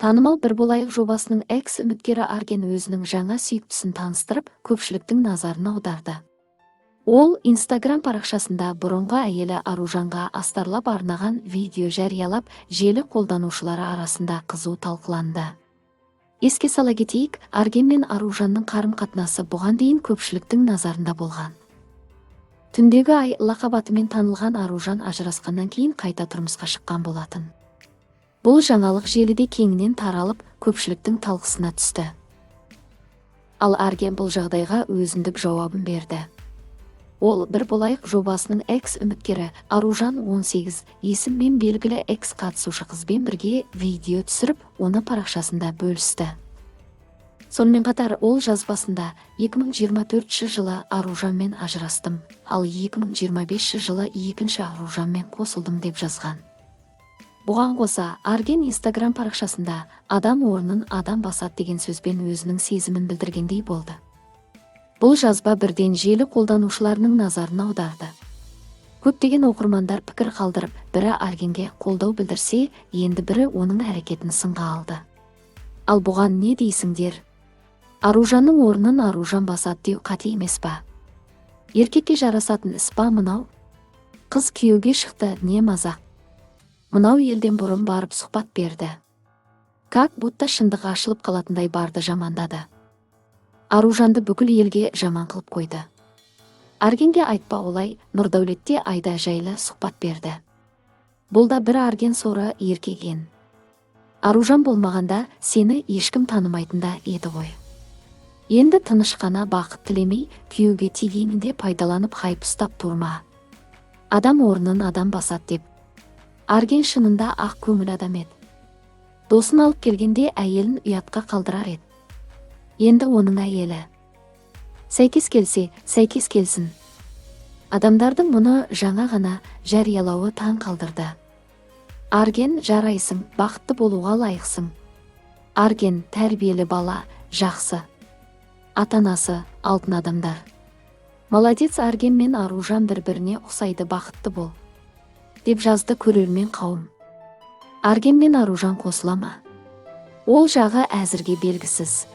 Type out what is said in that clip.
Танымал «Бір болайық» жобасының экс үміткері Арген өзінің жаңа сүйіктісін таныстырып, көпшіліктің назарын аударды. Ол Инстаграм парақшасында бұрынғы әйелі Аружанға астарлап арнаған видео жариялап, желі қолданушылары арасында қызу талқыланды. Еске сала кетейік, Арген мен Аружанның қарым-қатынасы бұған дейін көпшіліктің назарында болған. Түндегі ай лақап атымен танылған Аружан ажырасқаннан кейін қайта тұрмысқа шыққан болатын. Бұл жаңалық желіде кеңінен таралып, көпшіліктің талқысына түсті. Ал Арген бұл жағдайға өзіндік жауабын берді. Ол «Бір болайық» жобасының экс үміткері Аружан 18 есіммен белгілі экс қатысушы қызбен бірге видео түсіріп, оны парақшасында бөлісті. Сонымен қатар ол жазбасында: «2024 жылы Аружанмен ажырастым, ал 2025 жылы екінші Аружанмен қосылдым», – деп жазған. Бұған қоса Арген Инстаграм парақшасында «Адам орнын адам басады» деген сөзбен өзінің сезімін білдіргендей болды. Бұл жазба бірден желі қолданушыларының назарын аударды. Көптеген оқырмандар пікір қалдырып, бірі Аргенге қолдау білдірсе, енді бірі оның әрекетін сынға алды. Ал бұған не дейсіңдер? Аружанның орнын Аружан басады деу қате емес па? Еркекке жарасатын іс па мынау? Қыз күйеуге шықты, не мазақ? Мынау елден бұрын барып сұхбат берді. Как будто шындық ашылып қалатындай барды жамандады. Аружанды бүкіл елге жаман қылып қойды. Аргенге айтпа олай. Нұрдәулетте Айда жайлы сұхбат берді. Бұл да бір Арген соры еркек ен. Аружан болмағанда, сені ешкім танымайтын да еді ғой. Енді тыныш қана бақыт тілемей, күйеуге тигенінде пайдаланып, хайп ұстап тұрма. Адам орнын адам басады деп. Арген шынында ақ көңіл адам еді. Досын алып келгенде, әйелін ұятқа қалдырар еді. Енді оның әйелі сәйкес келсе, сәйкес келсін. Адамдардың мұны жаңа ғана жариялауы таң қалдырды. Арген, жарайсың, бақытты болуға лайықсың. Арген тәрбиелі бала, жақсы. Ата-анасы алтын адамдар. Молодец. Арген мен Аружан бір біріне ұқсайды, бақытты бол, деп жазды көрермен қауым. Арген мен Аружан қосыла ма? Ол жағы әзірге белгісіз.